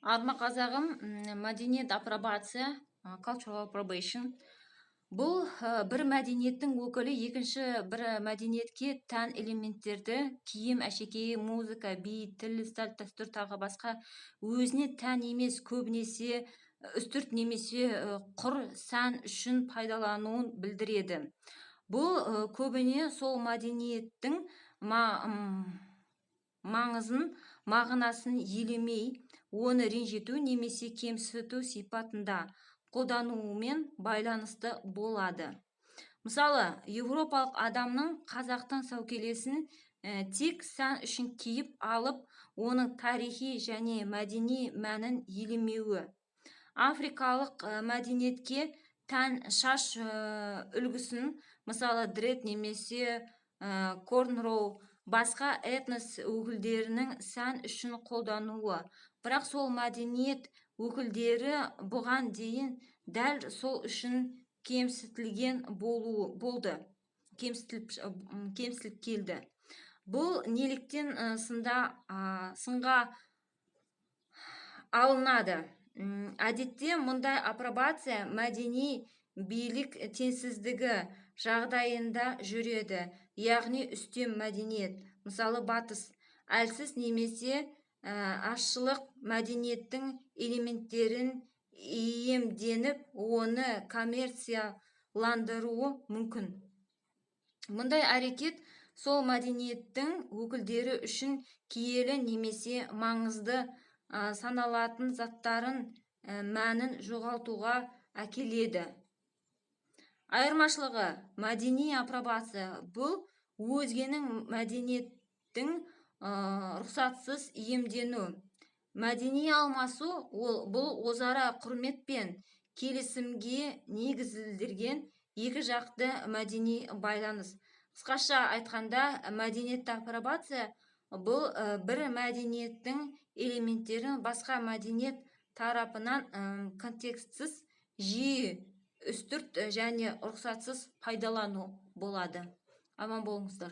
Арма, қазағым! Мәдениет апробация, cultural appropriation, бұл бір мәдениеттің өкілі екінші бір мәдениетке тән элементтерді, киім, әшекей, музыка, би, тіл, салт дәстүр, тағы басқа, өзіне тән емес, көбінесе үстірт немесе құр сән үшін пайдалануын білдіреді. Бұл көбіне сол мәдениеттің маңызын, мағынасын елемей, оны ренжіту немесе кемсіту сипатында қолдануымен байланысты болады. Мысалы, еуропалық адамның қазақтың сәукелесін тек сән үшін киіп алып, оның тарихи және мәдени мәнін елемеуі, африкалық мәдениетке тән шаш үлгісін, мысалы, дред немесе корнроу, басқа этнос өкілдерінің сән үшін қолдануы, бірақ сол мәдениет өкілдері бұған дейін дәл сол үшін кемсітілген болды, кемсітіліп келді. Бұл неліктен сынға алынады? Әдетте мұндай апробация мәдени билік теңсіздігі жағдайында жүреді, яғни үстем мәдениет, мысалы, батыс, әлсіз немесе азшылық мәдениеттің элементтерін иемденіп, оны коммерцияландыруы мүмкін. Мұндай әрекет сол мәдениеттің өкілдері үшін киелі немесе маңызды саналатын заттарын мәнін жоғалтуға әкеледі. Айырмашылығы: мәдени апробация — бұл өзгенің мәдениеттің рұқсатсыз иемдену, мәдени алмасу ол бұл өзара құрмет пен келісімге негізделген екі жақты мәдени байланыс. Қысқаша айтқанда, мәдениетті апробация — бұл бір мәдениеттің элементтерін басқа мәдениет тарапынан контекстсіз, жиі үстірт және рұқсатсыз пайдалану болады. Аман болыңыздар!